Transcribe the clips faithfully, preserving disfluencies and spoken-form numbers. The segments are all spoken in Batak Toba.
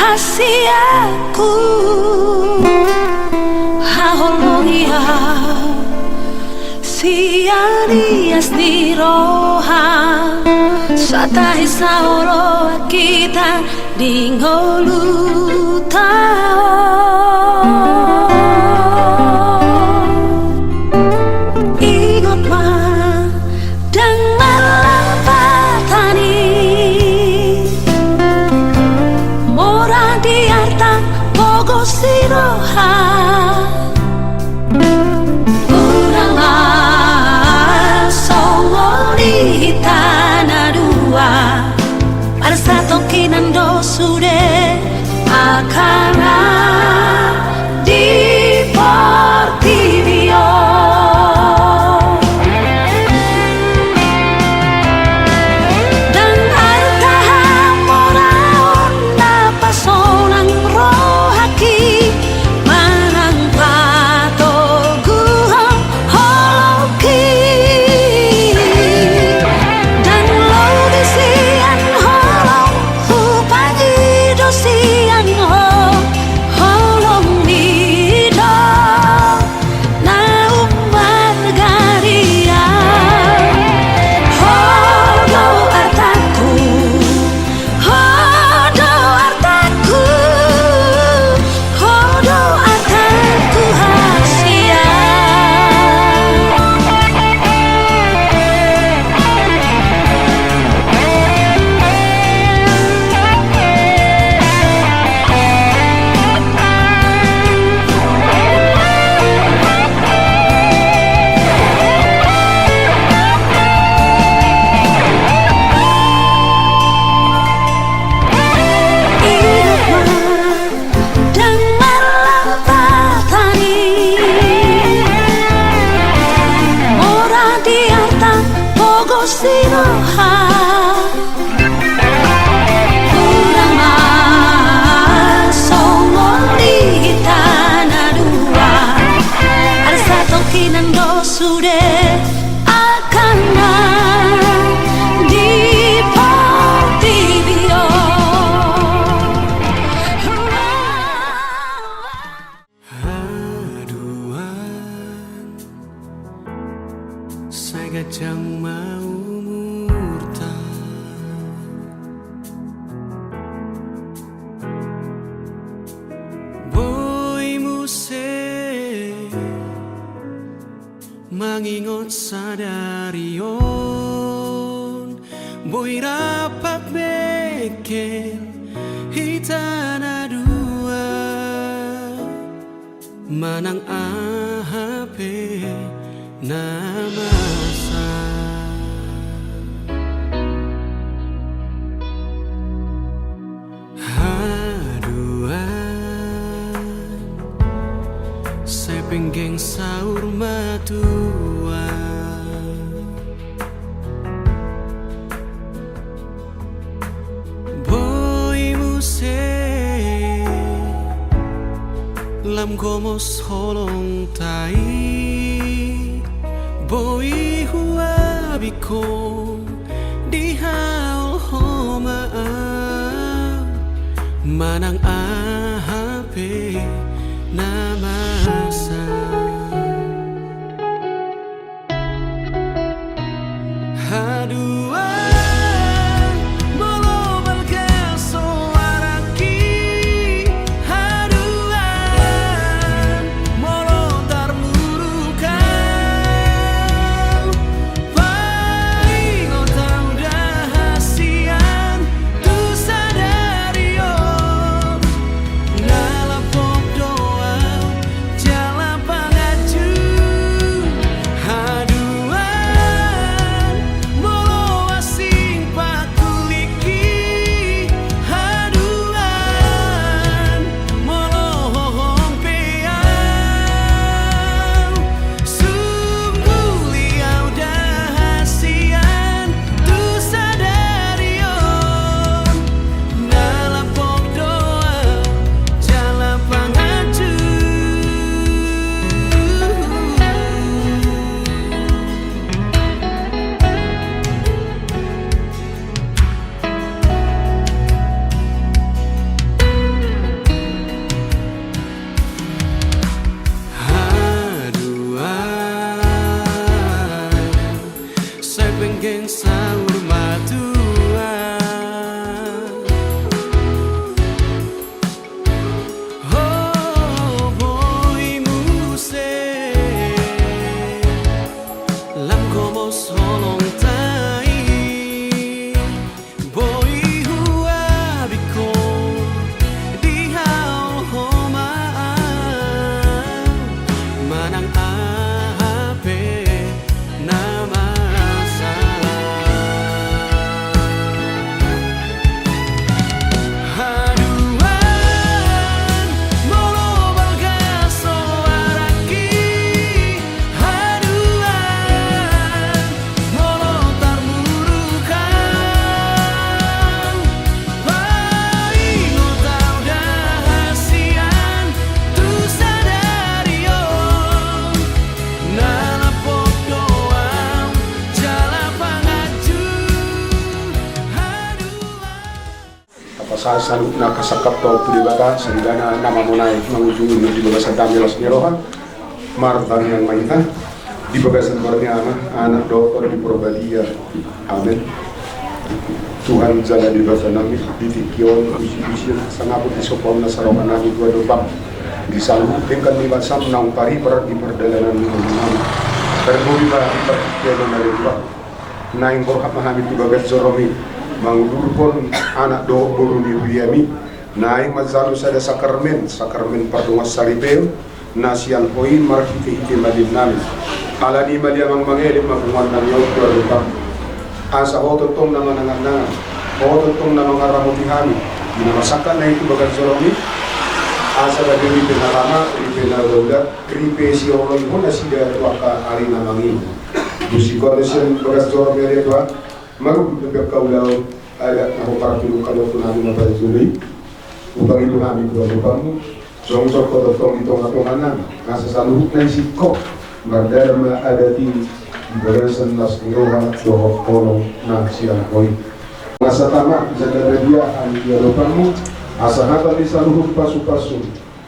Hasiaku, haholongi au sian ias ni roha, satahi saoloan hita di ngolunta on. Ingot ma, ndang marlapatan i, mora di arta, pogos di roha. Unang ma songon i hita na dua, parsatongkinan do sude angka na di portibi on. Ndang arta hamoraon na pasonang rohangki, manang patoguhon holongki. Ndang lobi sian holong, hupangido sian ho, holongmi do na ummarga di au. Ho do artangku, ho do artangku, ho do artangku hasian. Ingot ma, ndang marlapatan i, mora di arta, pogos di roha. Unang ma songon i hita na dua, parsatongkinan do sude angka na di portibi on. Haduan, sai ganjang ma umurta. Boi muse mangingot sadari on, boi rap bengkel hita na dua, manang aha pe na masa. Haduan, sai penggeng saur matua. Boi muse lam gomos holongta i, boi huabingkon dihaol ho ma au, manang aha pe na masa. Haduan, molo balga soarangki, haduan, molo tarmuruk au, paingot au da hasian tu sadari on, na lapok do au Pasahat saluhutna kasangkapta tu Debata, sadari on na mamonai mangujungi di bagasan dame las ni roha. Martangiang ma hita. Di bagasan goar ni Ama, Anak dohot Tondi Porbadia. Amen. Tuhan jala Debata nami, di tingki on, puji-pujian, sangap ni sombahon na saroha nami tu adopanMu. Di saluhut denggan ni basaM naung taripar di pardalanan ni ngolunami. Tarlumobi ma di partingkian on ale Tuhan. Naeng borhat ma hami tu bagas joroMi, mangudurhon anak dohot boru ni huriaMi. Naeng manjalo sada sakramen, sakramen pardongansaripeon, na sian Ho i marhite-hite maliannami. Alani i maliang mangele ma punguan nami on tu adopanMu. Asa Ho tongtong na manangan-nangan, Ho tongtong na mangaramoti hami, di na marsangkap na i tu bagas joroMi, asa gabe ripe na tama, ripe na daulat, ripe sioloihon nasida tu angka ari na mangihut. Dung singkoto sian bagas joroMi ale Tuhan, marudut dope angka ulaon, adat na Ho partuduhon tu nami na parjolo i. Hupangido hami tu adopanMu, jongjong Ho tongtong di tonga-tonga nami, asa saluhutna isik Ho, mardalan ma adat i di bagasan las ni roha dohot holong na sian Ho i. Asa tama jala badia hami di adopanMu, asa hata ni saluhut pasu-pasu,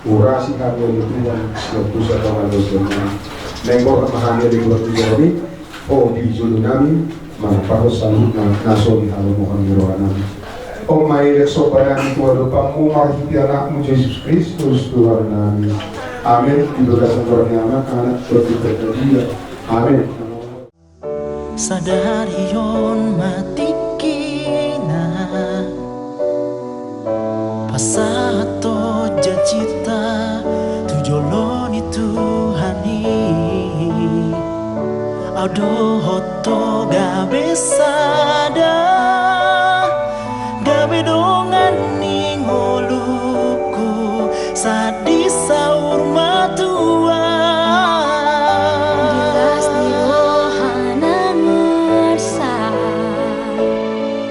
urasi hami ale Tuhan, sian pusat pangalaosion nami. Naeng borhat ma hami ale Tuhan tu joloMi, Ho di jolo nami, manamparhon saluhutna na so dihalomohon ni roha nami. On ma elek somba nami tu adopanMu marhite AnakMu Jesus Kristus Tuhan nami. Amen. Di bagasan goar ni Ama, Anak, Tondi Porbadia. Amen. Sadari on ma tingkina pasahathon janjita tu jolo ni Tuhan i. Ahu dohot ho gabe sada, gabe dongan ni ngolungku, sahat di saur matua. Di las ni roha na marsak,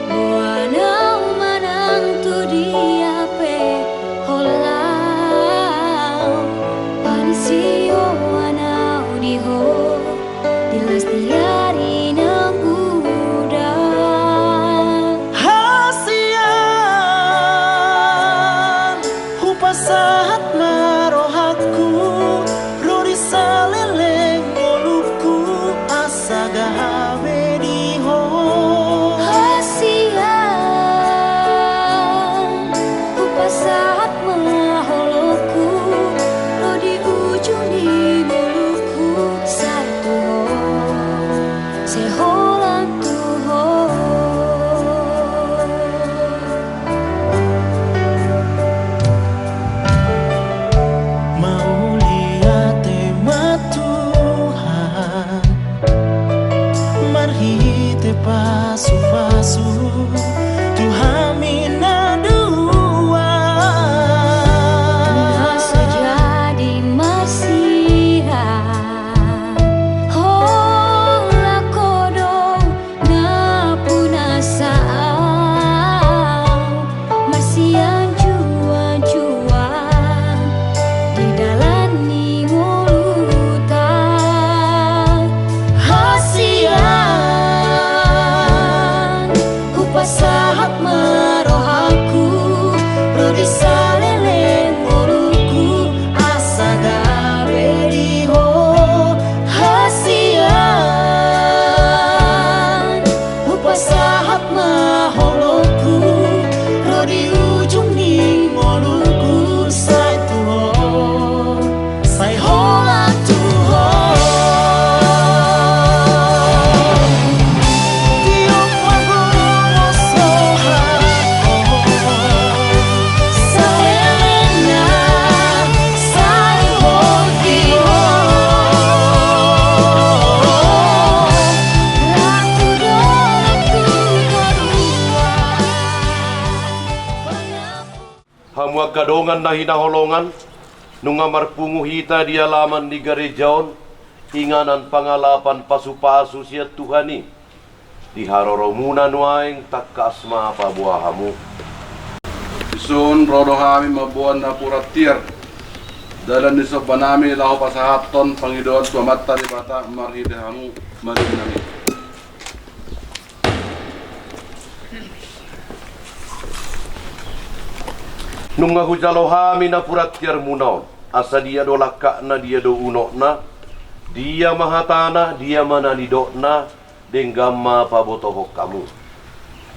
boan ahu manang tu dia pe holan, paninsioan ahu di ho, di las ni ari na godang. Hasian, hupasahat ma rohangku, ro di saleleng ngolungku, asa gabe di ho. Hasian, hupasahat ma holongku, ro di ujung ni ngolungku, sai tu ho, sai holan tu ho. Mauliate ma Tuhan, marhite pasu-pasu tu hami na dua. Na so jadi marsiha, holan ho do na punasa ahu, marsianjuan-juan di dalan ni ngolunta. Hasian, hupasahat ma rohangku, ro di saleleng ngolungku, asa gabe di ho. Hasian, hupasahat ma holongku, ro di ujung ni ngolungku, sai tu ho, sai holan tu ho. Tiop ma gomos roha, salelengna sai hot di ho. Ratu do tu toruan. Hamu angka dongan na hinaholongan, nunga marpungu hita di alaman ni gareja on, inganan pangalapan pasu-pasu sian Tuhan i. Di haroromuna nuaeng tangkas ma paboa hamu. Dison ro do hami mamboan napuran tiar, dalan ni sombanami laho pasahathon pangidoan tu Amanta Debata marhite hamu, marhite nami. Nunga hujalo hami napuran tiarmuna on, asa dia do langkatna, dia do unokna, dia ma hatana, dia ma na nidokna, denggan ma pabotohon hamu.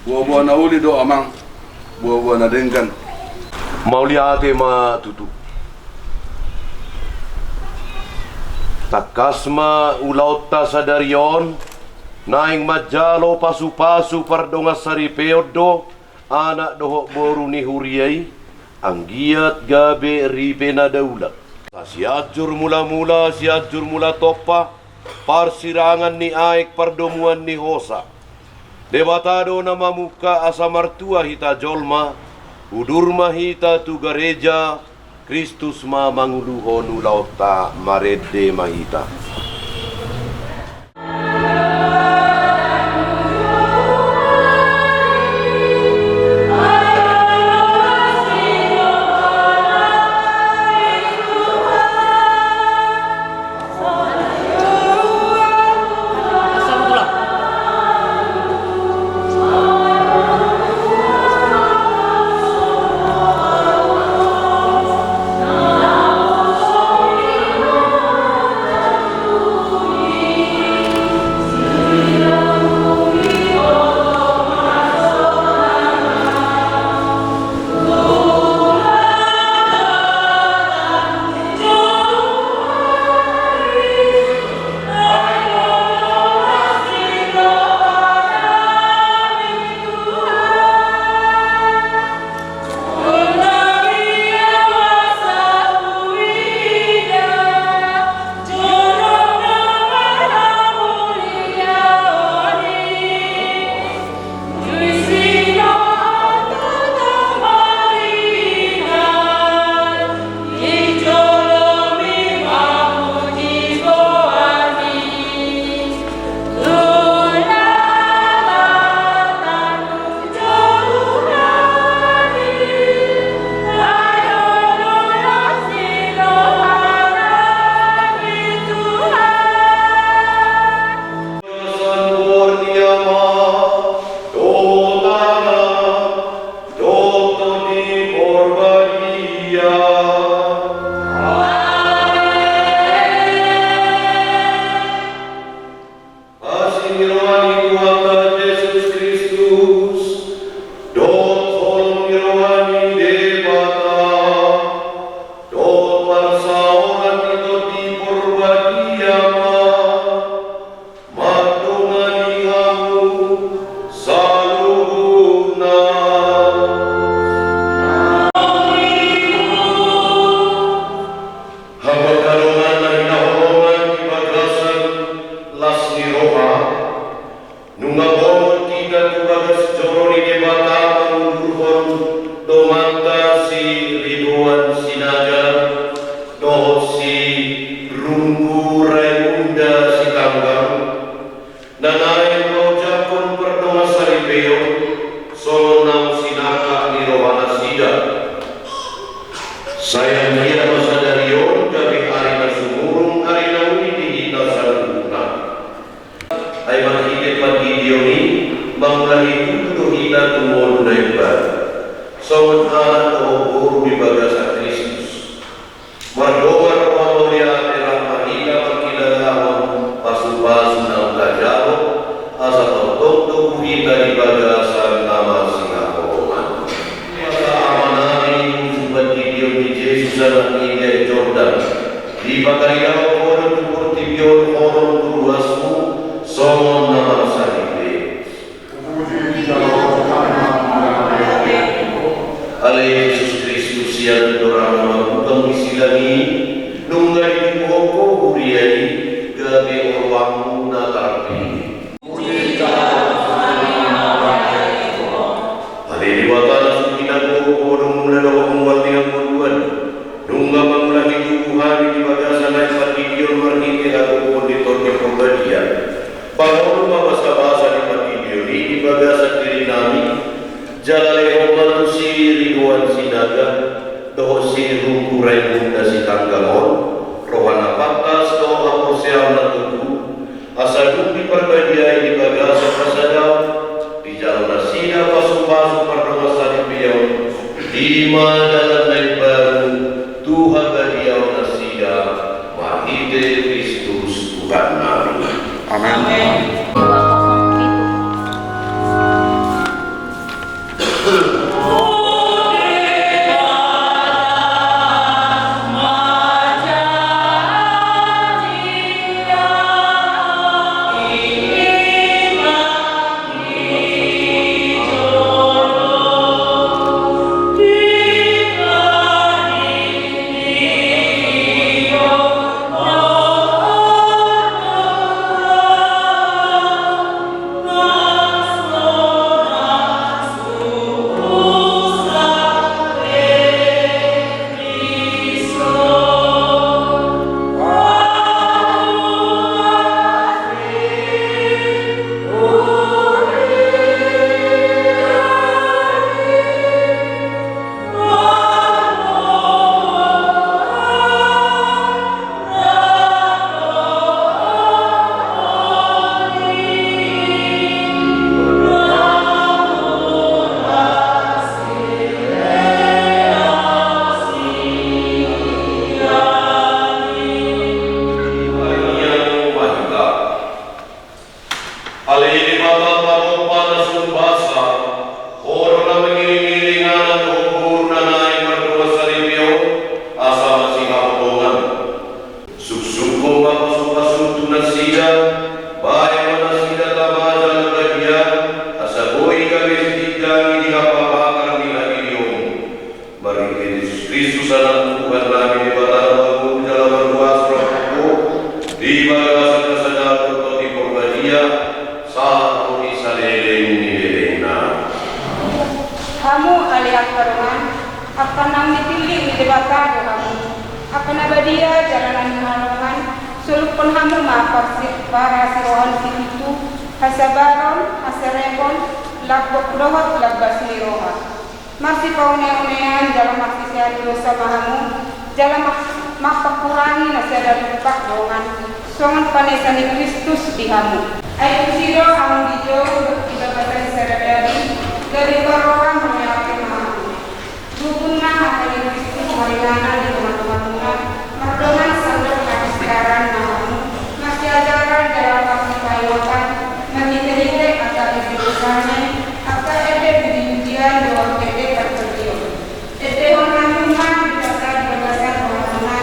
Boaboa na uli do, Amang, boaboa na denggan. Mauliate ma tutu. Tangkas ma ulaonta sadari on, naeng manjalo pasupasu pardongan saripeon do anak dohot boru ni huria i, anggiat gabe ripe na daulat. Sianjur mulamula, Sianjur Mulatompa, parsirangan ni aek, pardomuan ni hosa. Debata do na mamungka asa martua hita jolma, udur ma hita tu gareja, Kristus ma manguluhon ulaonta, marende ma hita. Asi ni roha ni Tuhanta Jesus Kristus, dohot holong ni roha ni Debata, dohot parsaoran ni Tondi Porbadia ma mandongani hamu saluhutna. Hamu angka dongan na hinaholongan di bagasan las ni roha, nunga bongot hita tu bagas joro ni Debata mangudurhon domanta si Ridwan Sinaga dohot si Runggu Raimunda Sitanggang, na naeng paojakhon pardongan saripeon songon naung sinangkap ni rohanasida. Sai anggiat ma sadari on gabe ari na sumurung, ari na uli di hita saluhutna. Ai marhite pandidion i mangulahi tutu do hita tu ngolu na imbaru songon anak dohot boru di bagasan Kristus. Mardongan roha mauliate rap ma hita mangkilalahon pasupasu naung tajalo, asa tongtong togu hita di bagasan na marsihaholongan. Asa amanami, tu pandidion ni Jesus anak i di Aek Jordan, dipataridahon Ho do tu portibi on holong tu ruasmu songon na marsaripe. Ale Jesus Kristus, sian andorang na mangkugang di silang i, nunga ditibuhon Ho huria i gabe oloanmu na tarpilih. Ale Debata na so hinagogo Ho do mula dohot mual ni hangoluan, nunga mangulahi tubu hami di bagasan aek pandidion marhite hagogoon ni Tondi Porbadia. Pangolu ma basabasa ni pandidion i di bagasan dirinami, jala lehon ma tu si Ridwan Sinaga dohot si Runggu Raimunda Sitanggang on roha na pantas dohot haporseaon na tutu, asa dung diparbadiai di bagasan hasadaon, dijalo nasida pasupasu pardongan saripeon, I ma dalan na imbaru tu habadiaon nasida, marhite Kristus Tuhannami. Amen. Amen. Ale Debata Panompar na sun basa, Ho do na mangiringiring anak dohot boru na naeng mardongan saripeon, asa masihaholongan. Suksukkon ma pasupasu tu nasida, baen ma nasida taba jala badia, asa boi gabe sitindangi di hapapatar ni hagedon. Marhite Jesus Kristus, Anak ni Tuhannami, Debata na mago jala markuasa, rap dohot Ho, di bagasan hasadaon dohot Tondi Parbadia, sahat tu saleleng ni lelengna. Hamu ale angka dongan, angka naung dipillit ni Debata do hamu. Angka na badia jala na nihaholongan, solukkon hamu ma parsi-, parasirohaon sipitu, hasabaron, haserepon, lambok dohot lambas ni roha. Marsipauneunean jala marsiseat dosa ma hamu, jala ma-, mamparhurangi na sada tumpak dongan, songon panesa ni Kristus di hamu. Ai tusi do hamu dijou di bagasan sada daging, gabe parroha mauliate ma hamu. Gugun ma hata ni Kristus maringanan di tongatongamuna, mardongan sandok hapistaran ma hamu, marsiajaran jala marsipaingotan, marhitehite angka ende ni Debata, angka ende pujipujian dohot ende partondion. Endehon hamu ma Debata di bagasan rohamuna,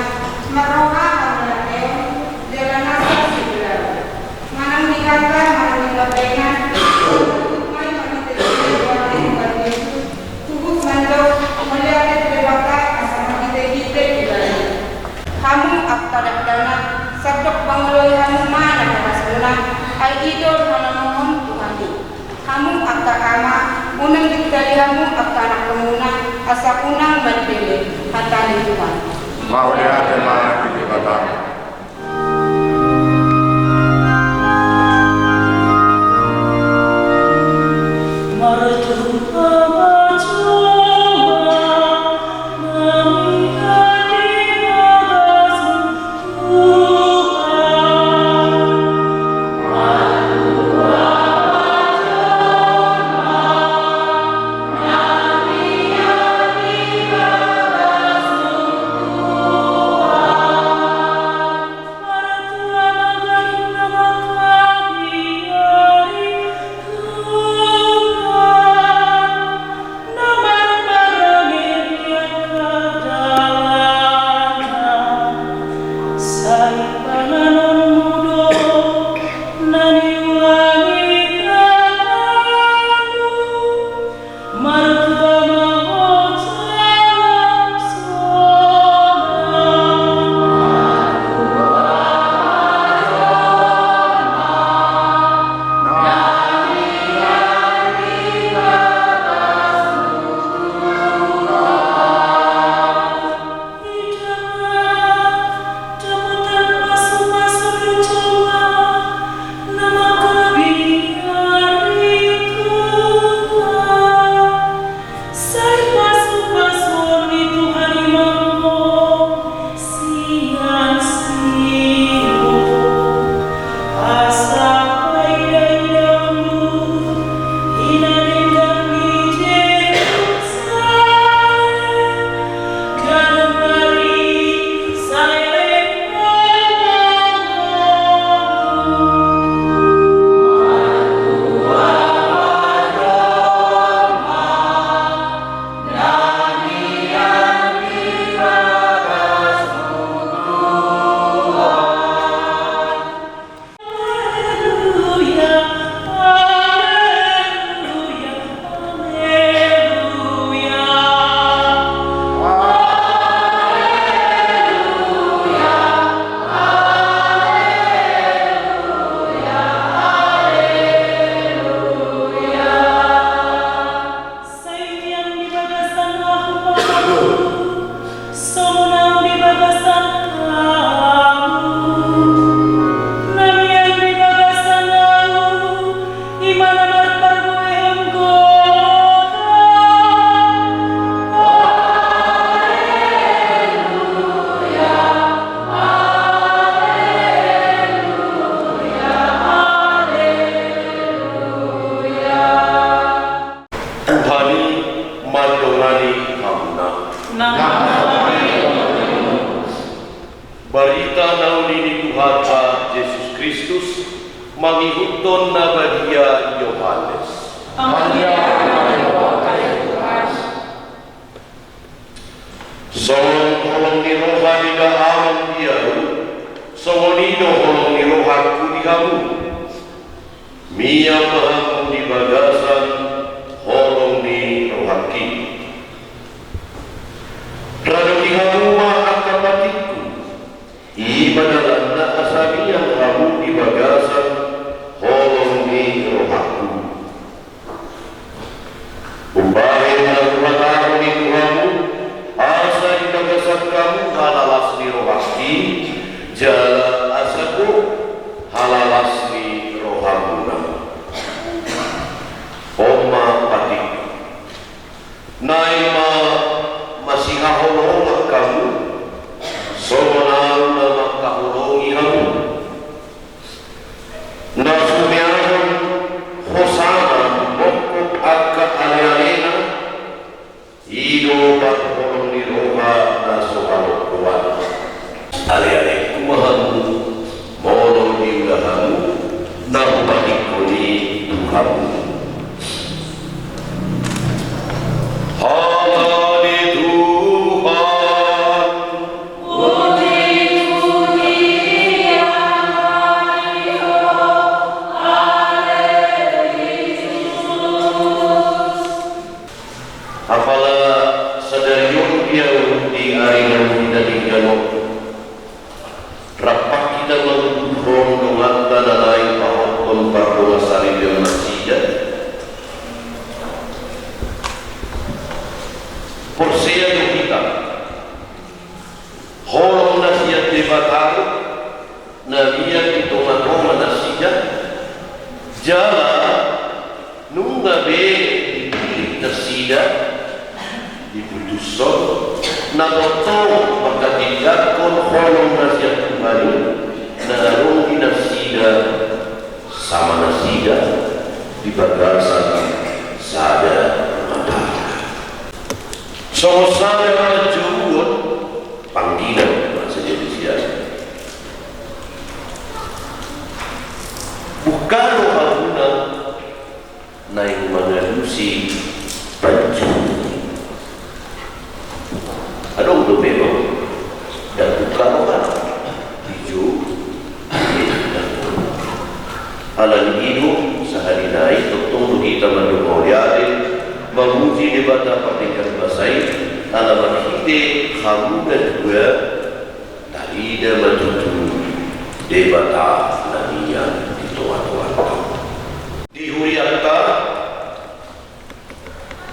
marroha hamuliateon, jala nasa siulaon. Manang di hata, manang di pardenggan, huhut ma i marhitehite goar ni Tuhan Jesus, huhut mandok mauliate tu Debata asa marhitehite ibana. Hamu angka dakdanak, sandok mangoloi hamu ma na horasmuna, ai i do halomohon tu hami. Hamu angka ama, unang ditali hamu angka anakkonmuna, asa unang mandele. Hata ni Tuhan. Mauliate ma di Debata. Barita na uli ni Tuhanta Jesus Kristus mangihuthon na badia Johannes. Songon holong ni roha ni Debata di ahu, songon i do holong ni rohangku di hamu. Mian ma hamu di bagasan holong ni rohangki. Radoki hamu ma angka patikku, i ma dalanna asa mian hamu di bagasan holong ni rohangku. Umbahen na huhatahon i tu hamu, asa di bagasan hamu halak las ni rohangki, jala asa gok halak las ni rohamuna. On ma patikku. Naeng ma masihaholongan hamu, songon ahu na mangkaholongi hamu. Na sumeahon hosana mongkop angka alealena, i do parholong ni roha na so halongkoan. Alealengku ma hamu, molo diula hamu na hupatikko i tu hamu. Hata ni Tuhan. Apala sadari on di ahu di ari na hudingkan on, rap hita manguduthon donganta na naeng pahothon pardongansaripeon nasida. Porsea do hita, holong na sian Debata do na mian di tongatonga nasida, jala nunga be dipillit nasida, diputushon, na tongtong manghatindanghon holong na sian Tuhan i, na adong di nasida, sama nasida di bagasan sada Natal. Songon sada panjouon, panggilan bahasa Indonesia. Bukan rohamuna naeng mangalusi panjou. Adong do memang, ndang buka rohana dijou. Alani i do sahali nai tongtong do hita mandok mauliate, mamuji Debata pardenggan basa i, ala marhite hamu na dua tarida ma tutu Debata na mian di tongatonganta. Di hurianta,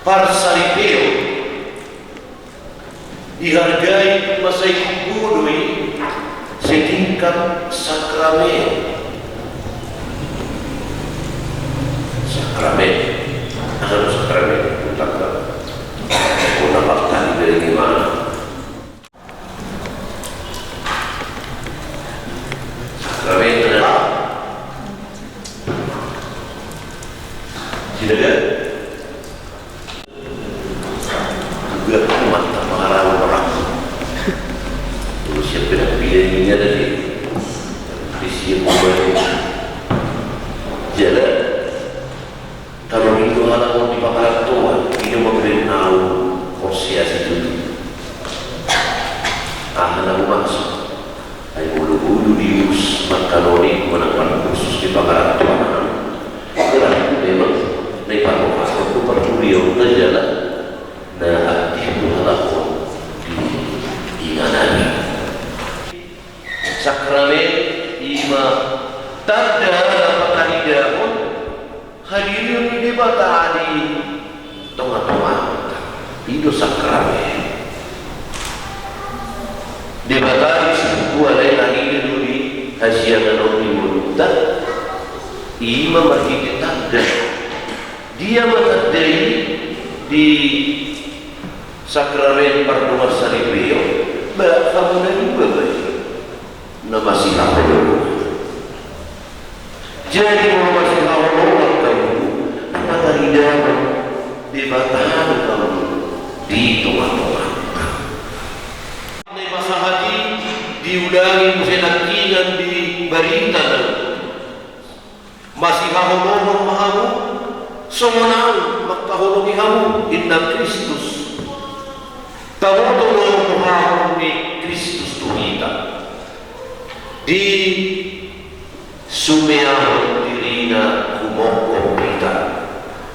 parsaripeon dihargai, mansai gogo do i setingkat sakramen. Sakramen. Aha do sakramen? Utak do. Kona partangi dari mana? Sakramen adalah sinaga. Juga aku mata pengarang orang. Terus siapa nak pilih ini ada di. Di siapa boleh. Jalan. Kalau itu anak mau dipakaratoan, ini memberi tahu konsiasi itu. Ah, anak maksud. Ai bulu-bulu dius makanan i manang parkursus di pangarantoan. Berarti memang na i parrohahon tu parhuriaon na jala na aktif tu halak on di inganan i. Sakramen i ma tanda na pataridahon hadirion ni Debata di tongatonganta. I do sakramen. Debata di situ alai tarida do di hasiangan on di ngolunta. I ma marhite tanda. Dia ma tanda i di sakramen pardongansaripeon? Ba hamu na dua ba i na masihaholongan. Jadi molo masihaholongan hamu, na pataridahon Debata do hamu di tongatonga. Dangin muse nangkiningan di barita na uli. Masihaholongan ma hamu, songon ahu mangkaholongi hamu, ninna Kristus. Taboto do haholongan ni Kristus tu hita. Disumeahon dirina humophop hita.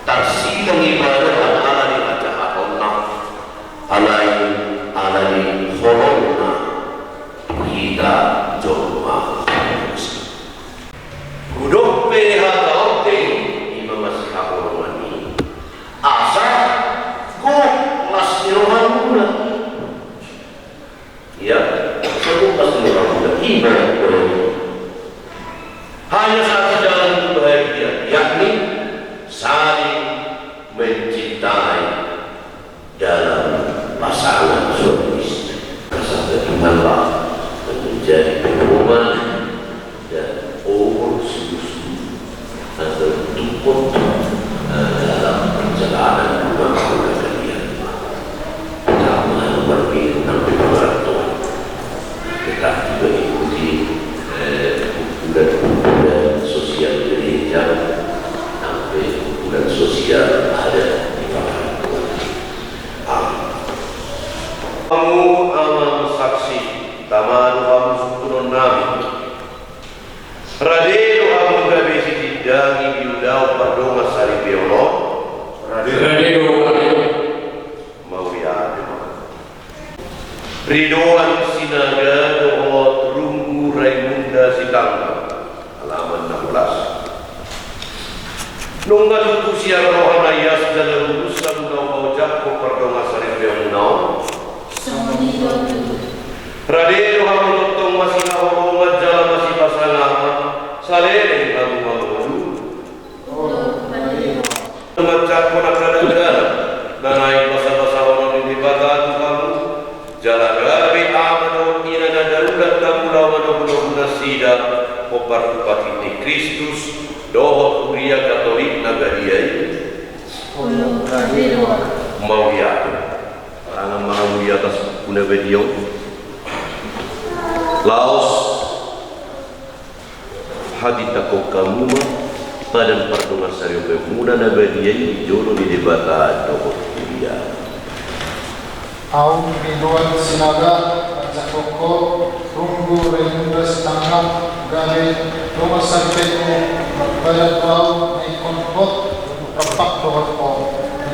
Tarsilang ibana ndang ala ni hajahatonna, alai ala ni holongna tu hita jolma. Hudok pe hata on, i ma masihaholongan i. Asa gok las ni rohamuna. Ia, asa gok las ni rohamuna. I ma hudok. Hanya satu jalan untuk bahagia, yakni saling mencintai dalam pasangan suami istri. Asa Tuhanlah menjadi pedoman dan umur susu atau tukut, eh, dalam perjalanan rumah tangga kalian. Pertama, nomor biru, nang pedoman Tuhan. Tetap juga ikuti, eh, kumpulan-kumpulan sosial gereja, sampai kumpulan sosial adat di paparan Tuhan. Amin. Hamu amang saksi, tama do hamu sungkunon nami. Rade do hamu gabe sitindangi di ulaon pardongan saripeon on? Rade do. Mauliate ma. Ridwan Sinaga dohot Runggu Raimunda Sitanggang, halaman enam belas. Nunga tutu sian roha na ias jala bulus hamu na hupaojakhon pardongan saripeonmuna on? Songon i do tutu. Rade do hamu tongtong masihaholongan jala masipasangapan, saleleng hamu mangolu? Manjangkon angka dakdanak na naeng pasapasahonon ni Debata tu hamu, jala gabe ama dohot ina na daulat hamu laho manogunogu nasida, hombar tu patik ni Kristus dohot Huria Katolik na badia i. Mauliate. Parange ma hamu di atas buku na badia on. Laos hatindangkon hamu ma padan pardongan saripeonmuna na badia i di jolo ni Debata dohot huria. Ahu Ridwan Sinaga, manjangkon ho Runggu Raimunda Sitanggang, gabe dongan saripeonmu, marpadan do ahu na ingkon hot rampak dohot ho,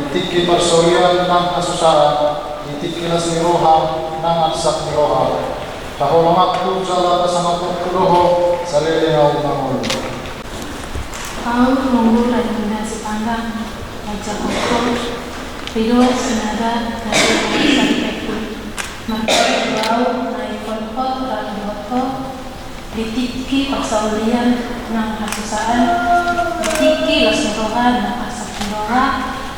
di tingki parsaulian nang hasusaan, di tingki las ni roha nang arsak ni roha. Haholonganku jala pasangaponku do ho, saleleng ahu mangolu. Ahu Runggu Raimunda Sitanggang, manjangkon ho Ridwan Sinaga, gabe dongan saripeonku, marpadan do ahu na ingkon hot rampak dohot ho, di tingki parsaulian nang hasusaan, di tingki las ni roha nang arsak ni roha.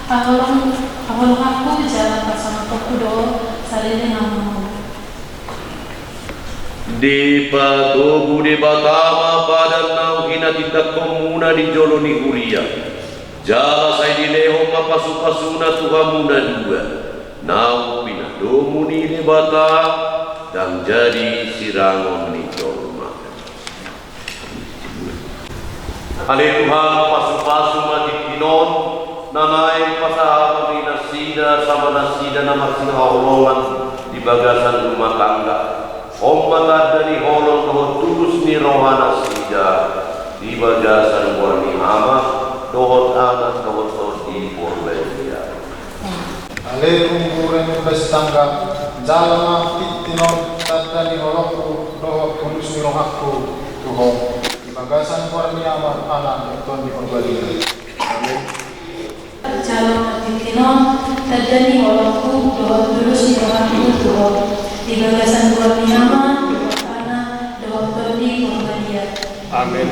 Haholong, haholonganku jala pasangaponku do ho, saleleng ahu mangolu. Dipatogu Debata ma padan naung hinatindangkonmuna di jolo ni huria. Jala sai dilehon ma pasupasuna tu hamu na dua, naung pinadomu ni Debata, ndang jadi sirangon ni jolma. Ale Tuhan, pasupasu ma tingki on na naeng pasahaton ni nasida sama nasida na marsihaholongan di bagasan rumah tangga. On ma tanda ni holong dohot tulus ni roha nasida di bagasan goar ni Ama dohot Anak dohot Tondi Porbadia. Ale Runggu Raimunda Sitanggang, jalo ma tingki on tanda ni holongku dohot tulus ni rohangku tu ho di bagasan goar ni Ama, Anak dohot Tondi Porbadia. Amin. Jalo ma tingki on tanda ni holongku dohot tulus ni rohangku tu ho di bagasan goar ni Ama dohot Anak dohot Tondi Porbadia. Amin.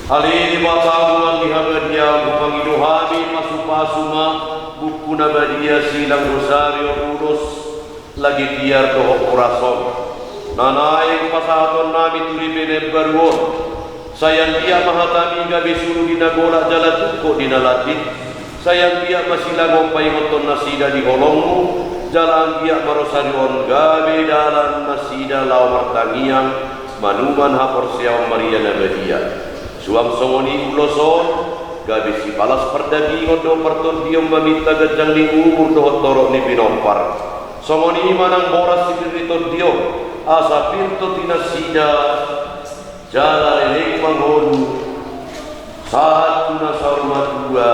Ale Debata Tuhan ni habadiaon, hupangido hami, pasupasu ma buku na badia silang Rosario Todos, Lagi Tiar dohot Horas on, na naeng pasahatonnami tu ripe na imbaru on. Sai andigan ma hatami gabe sulu di na golap jala tungkot di na landit. Sai anggiat ma silang on paingothon nasida di holongmu, jala anggiat ma rosari on gabe dalan nasida laho martangiang manuman haporseaon Maria na badia. Suang songon i ulos on, gabe sipalas pardagingon dohot partondion maminta ganjang ni umur dohot torop ni pinompar. Songon i ma nang boras sipir ni tondi on, asa pir tondi nasida, jala leleng mangolu, sahat tu na saur matua,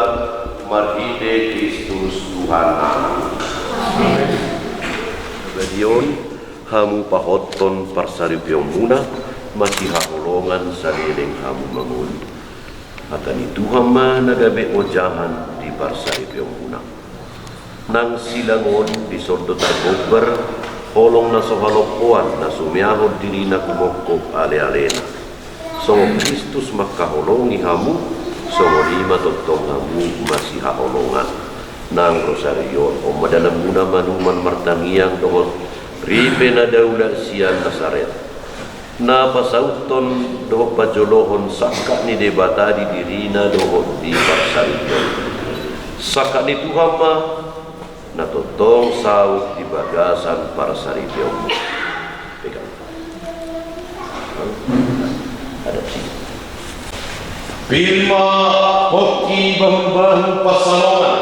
marhite Kristus Tuhannami. Amen. Badia on, hamu pahothon parsaripeonmuna, masihaholongan saleleng hamu mangolu. Hata ni Tuhan ma na gabe ojahan di parsaripeonmuna. Nang silang on dison do targombar holong na so halompoan na sumeahon dirina humongkop alealena. Songon Kristus mangkaholongi hamu, songon i ma tongtong hamu masihaholongan. Nang rosari on, on ma dalanmuna manuman martangiang dohot ripe na daulat sian Nasaret, na pasauthon dohot pajolohon sangkap ni Debata di dirina dohot di parsaripeon. Sangkap ni Tuhan ma na tongtong saut di bagasan parsaripeonmu. Pegang. Ada. Pir ma pongki bahulbahul pansalongan.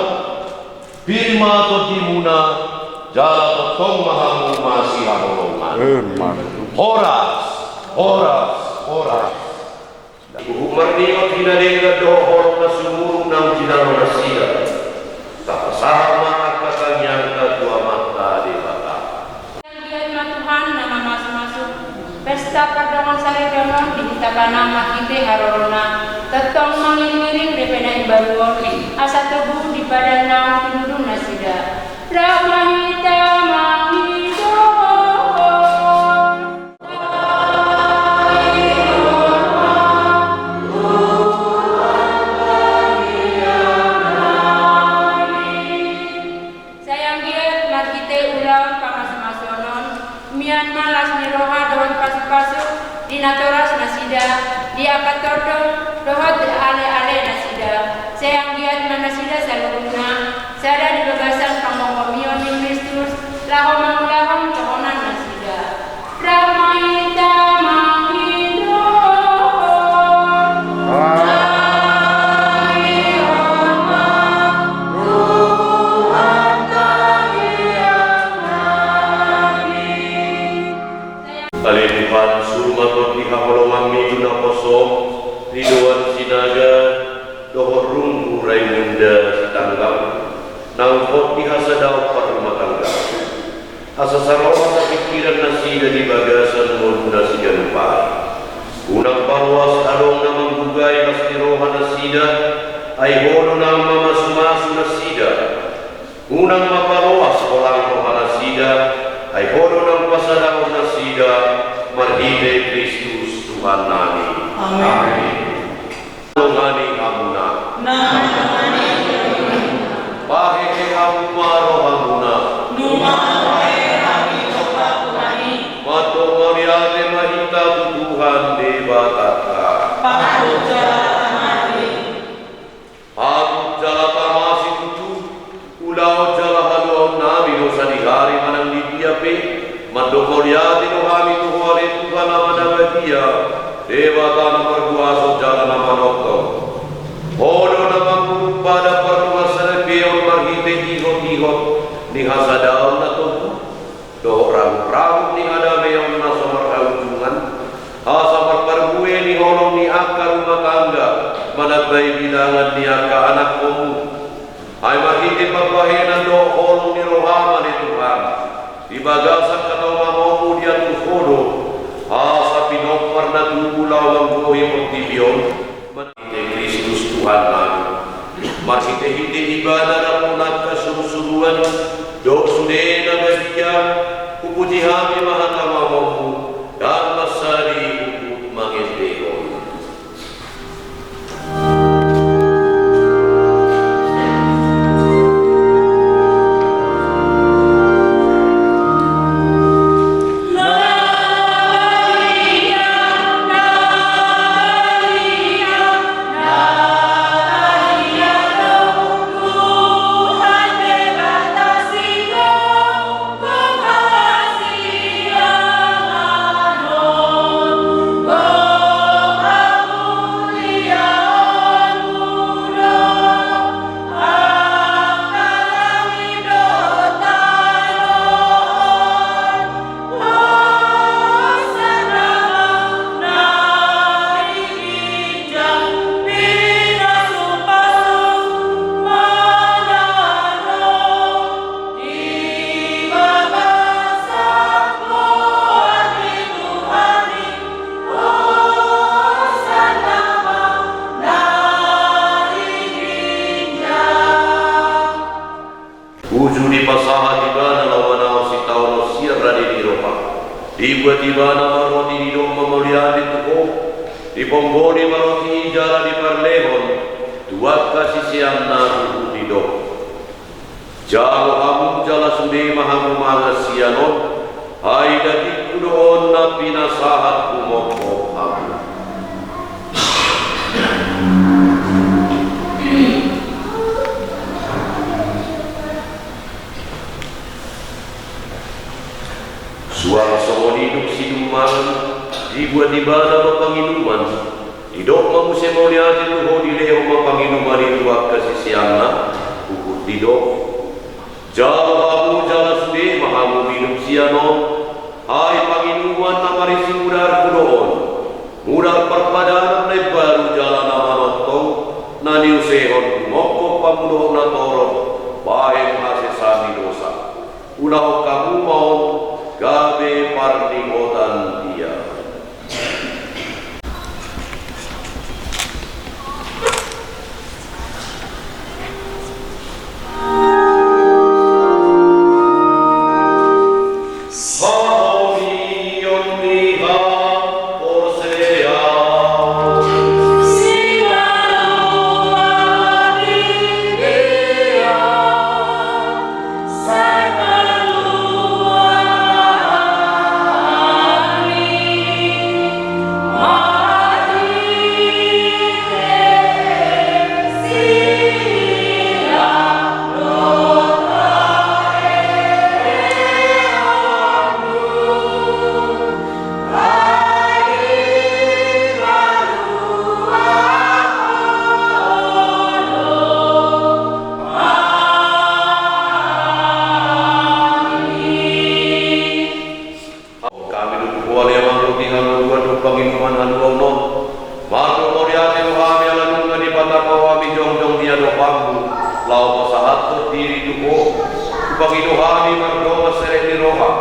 Pir ma tondimuna, jala tongtong ma hamu masihaholongan. Amen. Horas, horas, horas. Huhut marningot hinadenggan dohot holong na sumurung naung jinalo nasida. Tapasahat ma angka tangiangta tu Amanta Debata. Anggiat ma Tuhan na mamasumasu pesta pardongansaripeon on di hita, karna marhite harorona tongtong mangiringiring dope na imbaru on, asa togu di padan naung tinudun nasida. Rap ma hita mangido. Sai anggiat marhite ulaon pamasumasuon on, mian ma las ni roha dohot pasupasu di natoras nasida, di angka tondong dohot aleale nasida. Sai anggiat ma nasida saluhutna sada di bagasan pangomomion ni Kristus, laho mangulahon tohonan nasida. Rap ma hita mangido. Ale Tuhan, suru ma tondi haholonganmi tu naposom, Ridwan Sinaga, dohot Runggu Raimunda Sitanggang, naung hot di hasadaon parrumatanggaon. Asa saroha sapingkiran nasida di bagasan ngoluna siganup ari. Unang paloas adong na manggugai las ni roha nasida, ai Ho do na mamasumasu nasida. Unang ma paloas holang roha nasida, ai Ho do na pasadahon nasida, marhite Kristus Tuhannami. Amen. Amen. Dongani hamuna. Nang dongani hamuna. Pahehe hamu ma rohamuna. Nunga pahehe hami dompak Tuhan i. Mandok mauliate ma hita tu Tuhan Debatanta. Patut jala tama i. Patut jala tama i tutu. Ulaon jala haluaonnami do sadihari manang di dia pe, mandok mauliate do hami tu Ho ale Tuhan Ama na badia, Debata na markuaso jala na manongtong. Ho do na mangurung padan pardongansaripeon marhite ihotihot ni hasadaon na togu, dohot rahutrahut ni hadameon na so marhaujungan, asa marparbue ni holong ni angka rumah tangga, manambai bilangan ni angka anakkonmu. Ai marhite pambahenan dohot holong ni roham ale Tuhan, di bagasan hataonamonmu diatur Ho do, asa pinompar na tubu laho manggohi portibi on, marhite Kristus Tuhannami. Marhitehite Ibana rap dohot angka surusuruan, dohot sude na badia, hupuji hami ma hataonamonmu, ndang mansai huhut mangendehon. Didok ma roti, didok ma mauliate tu Ho, diponggoni ma roti i jala diparlehon tu angka siseanna, huhut didok: Jalo hamu jala sude ma hamu mangan sian on, ai dagingku do on na pinasahat humophop hamu. Suang songon i dung sidung mangan, dibuat ibana ma panginuman, didok ma muse mauliate tu Ho, dilehon ma panginuman i tu angka siseanna, huhut didok: Jalo hamu jala sude ma hamu minum sian on, ai panginuman na marisi mudarhu do on, mudar parpadanan na imbaru jala na manongtong, na niusehon humophop pamudoon na torop bahen hasesaan ni dosa. Ulahon hamu ma on gabe parningotan di ahu. Hami do tu Ho ale Amang roti hangoluan dohot panginuman haluaon on. Mardongan mauliate do hami ala nunga dipatarma Ho hami jongjong di adopanMu, laho pasahathon diri tu Ho. Hupangido hami mardongan serep ni roha,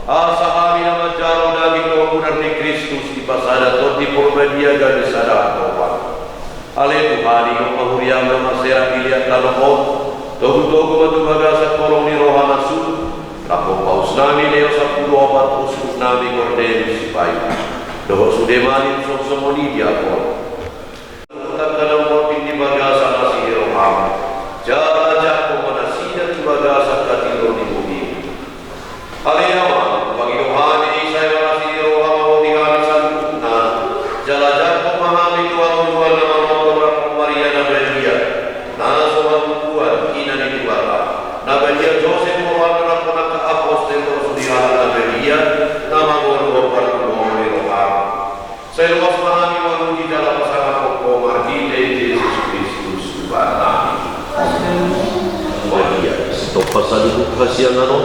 asa hami na manjalo daging dohot mudar ni Kristus dipasada Tondi Porbadia gabe sada hatopan. Ale Tuhan, ingot ma huriaM na marserak di liat tano on, togutogu ma tu bagasan holong ni roha na sulu, rap dohot pahusnami Leo sampulu opat, uskup nami Kornelius Sipaip, dohot sude ma na songon i diakon. Tangkas na murping di bagasan asi ni rohaM, jala jangkon ma nasida tu bagasan hatiuron ni bumiM. Ale Amang, hupangido hami, sai marasi ni roha ma Ho di hami saluhutna, jala jangkon ma hami tu hangoluan na manongtong rap dohot Maria na badia, na so hatutuan, ina ni Tuhanta, na badia Josep, borhanna rap dohot angka apostel dohot sude halak na badia na mangolu hombar tu lomo ni rohaM. Sai loas ma hami mamuji jala pasangaphon Ho marhite Jesus Kristus Tuhannami. Badia, sitompa saluhut hasiangan on,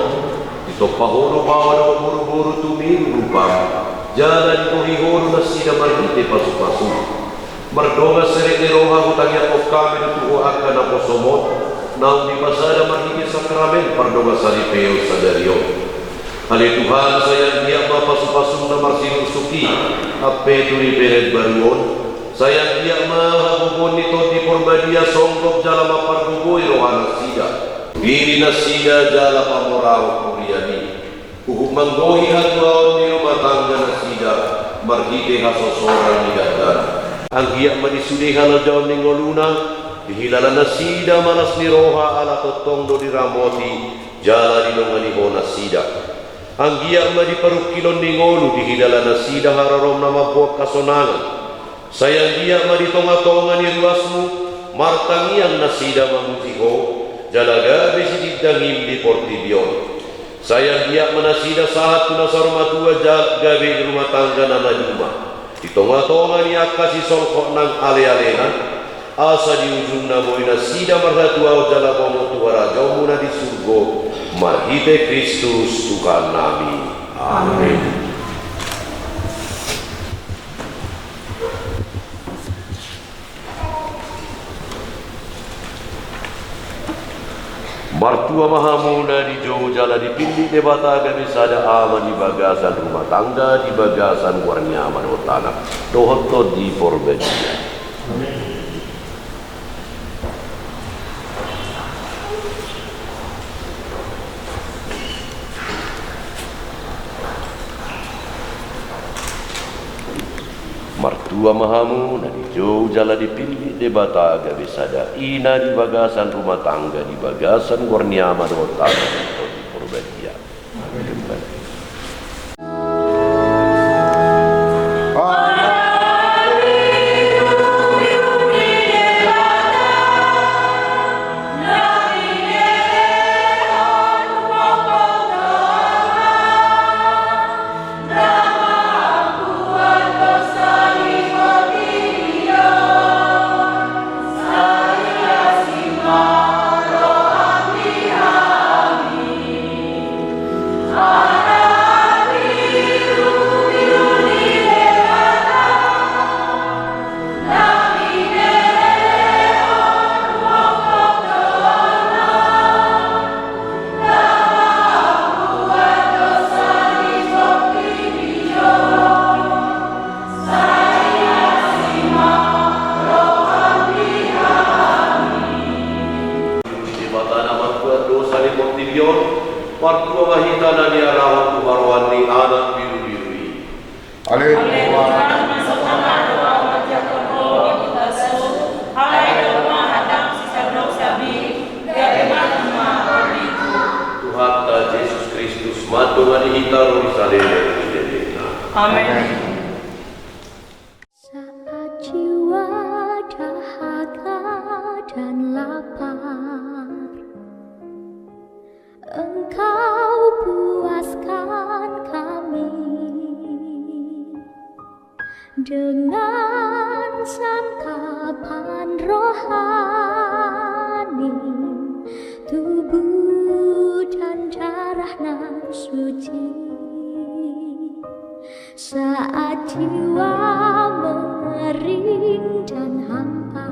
ditompa Ho do pawa dohot boruboru tumiru rupam, jala dibohi Ho do nasida marhite pasupasum. Mardongan serep ni roha hutangiangkon hami do tu Ho angka naposoM on, naung dipasada marhite sakramen pardongansaripeon sadari on. Ale Tuhan, sai anggiat ma pasupasum na marsinursuk i ampe tu ni pe na imbaru on, sai anggiat ma hagogoon ni Tondi Porbadia songgop jala mampargogoi rohanasida, dirinasida jala pamorahon huriaM i, huhut manggohi hatuaon ni rumah tangganasida marhite hasosoran ni dakdanak. Anggiat ma di sude halajaon ni ngoluna, dihilala nasida ma las ni roha ala tongtong do diramoti jala didongani Ho nasida. Anggiat ma di parungkilon ni ngolu dihilala nasida haroroM na mamboan hasonangan. Sai anggiat ma di tongatonga ni ruasMu martangiang nasida mamuji Ho, jala gabe sitindangiM di portibi on. Sai anggiat ma nasida sahat tu na saur matua jala gabe rumah tangga na maduma di tongatonga ni angka sisolhot nang alealena, asa di ujungna boi nasida marhatuaon jala bongot tu harajaonMu na di surgo, marhite Kristus Tuhannami. Amen. Martua ma hamu na dijou jala dipillit Debata gabe sada Ama di bagasan rumah tangga, di bagasan goar ni Ama dohot Anak dohot Tondi Porbadia. Tua ma hamu na dijou jala dipillit Debata gabe sada ina di bagasan rumah tangga, di bagasan goar ni Ama dohot Anak dohot Tondi Porbadia. Debata na mambuat dosa di portibi on, martua ma hita na niarahon tu haroan ni Anak Birubiru i. Haleluya. Tuhanta Jesus Kristus mandongani hita ro di saleleng ni lelengna. Amen. Saat jiwa dahaga dan lapar, Engkau puaskan kami dengan santapan rohani, tubuh dan darah nan suci. Saat jiwa mengering dan hampa,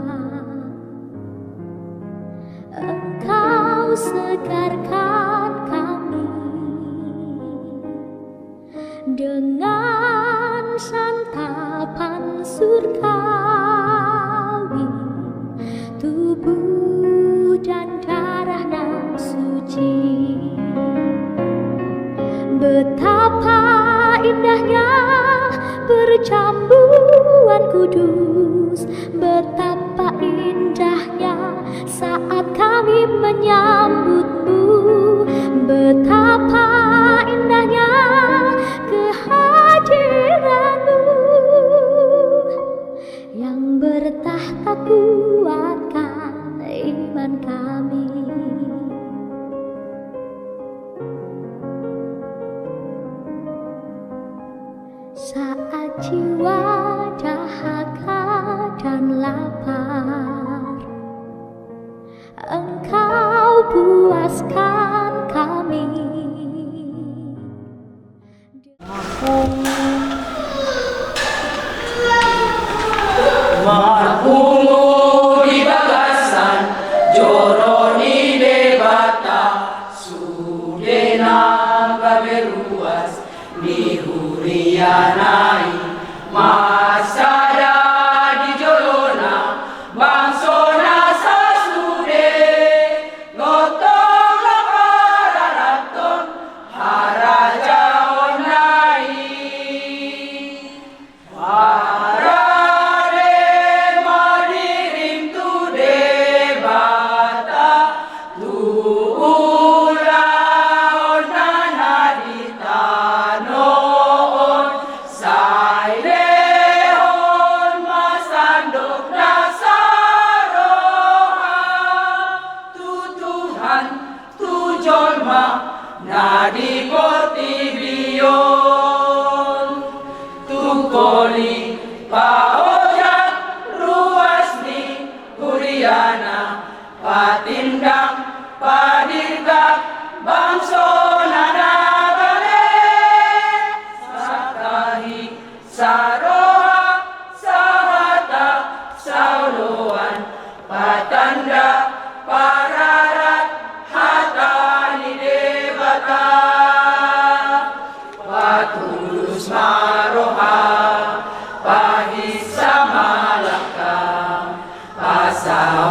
Engkau segarkan kami dengan santapan surgawi, tubuh dan darah nan suci. Betapa indahnya perjamuan kudus, betapa indahnya saat kami menyambut-Mu, betapa indahnya kehadiran-Mu yang bertakhta kuatkan iman kami. Saat jiwa dahaga dan lapar, Engkau puaskan kami. Marpungu di bagasan joro ni Debata, sude na gabe ruas ni huriana i, marsada di jolona bangsona sasude, gotong do pararathon harajaonna i. Parade ma dirim tu Debata, tu ulaonna na di tano on, sai lehon ma sandok na saroha tu Tuhan, tu jolma na di portibi on. Tungkoli paojak ruas ni huriana, patindang padirgak bangsona na bale. Satahi, saroha, sahata, saoloan, patanda, pararat hata ni Debata. Patulus ma roha, pahinsa ma langka, pasahat